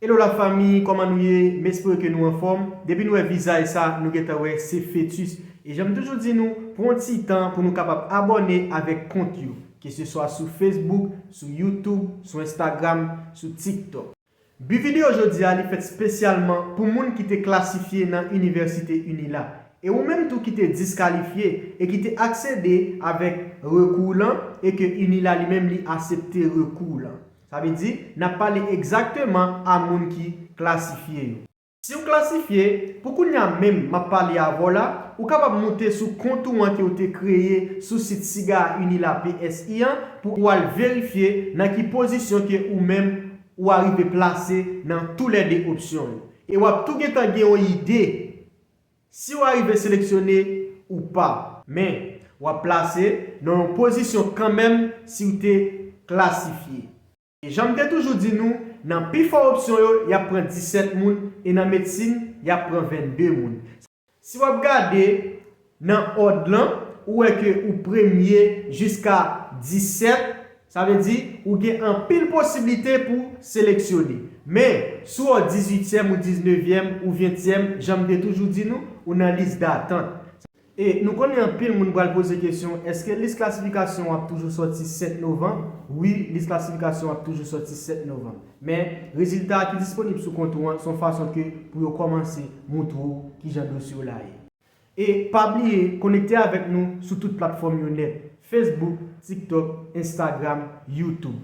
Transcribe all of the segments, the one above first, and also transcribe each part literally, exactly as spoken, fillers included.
Hello la fanmi, kòman nou ye? M espere ke nou anfòm. Depi nou wè vizaj sa, nou gentan wè se fetis. E jan m toujou di nou, pran yon ti tan pou nou kapab abòne avèk kont yo, keseswa sou Facebook, sou YouTube, sou Instagram, sou TikTok. Bi videyo jodi a, li fèt espesyalman pou moun ki te klasifye nan Inivèsite Unila. E ou menm tou ki te diskalifye e ki te aksede avèk rekou w lan e ke Unila li menm li asepte rekou w lan. Sa vle di, n ap pale egzakteman a moun ki klasifye yo. Si w klasifye, pou kounye a menm m ap pale avè w la, ou kapab moute sou kont ou an ke w te kreye sou sit Siga Unila P S I an pou w al verifye nan ki pozisyon ke ou menm ou arive plase nan toulède opsyon yo. E w ap tou gentan gen yon ide si w arive seleksyone ou pa. Men, w ap plase nan yon pozisyon kanmenm si w te klasifye. E jan m te toujou di nou, nan pifò opsyon yo, y ap pran disèt moun e nan medsin, y ap pran vennde moun. Si w ap gade nan òd lan, ou wè ke ou premye jiska disèt, sa vle di ou gen anpil posiblite pou seleksyone. Men, si w ò dizuityèm ou diznevyèm ou ventyèm, jan m te toujou di nou, ou nan lis datant. E nou konnen anpil moun pral poze kesyon, èske lis klasifikasyon ap toujou sòti sèt novanm? Wi, lis klasifikasyon ap toujou sòti sèt novanm. Men, rezilta a ki disponib sou kont ou an, se yon fason ke pou yo kòmanse moutre w kijan dosye w la ye. E pa bliye, konekte avèk nou sou tout platfòm yo nèt, Facebook, TikTok, Instagram, YouTube.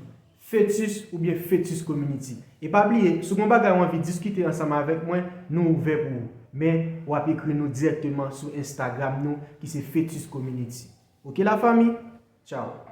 Fetis oubyen Fetis Community. E pa bliye, si w gen yon bagay ou anvi diskite ansanm avèk mwen, nou ouvè pou ou. Men, w ap ekri nou dirèkteman sou Instagram nou, ki se Fetis Community. Oke la fanmi? Tchao.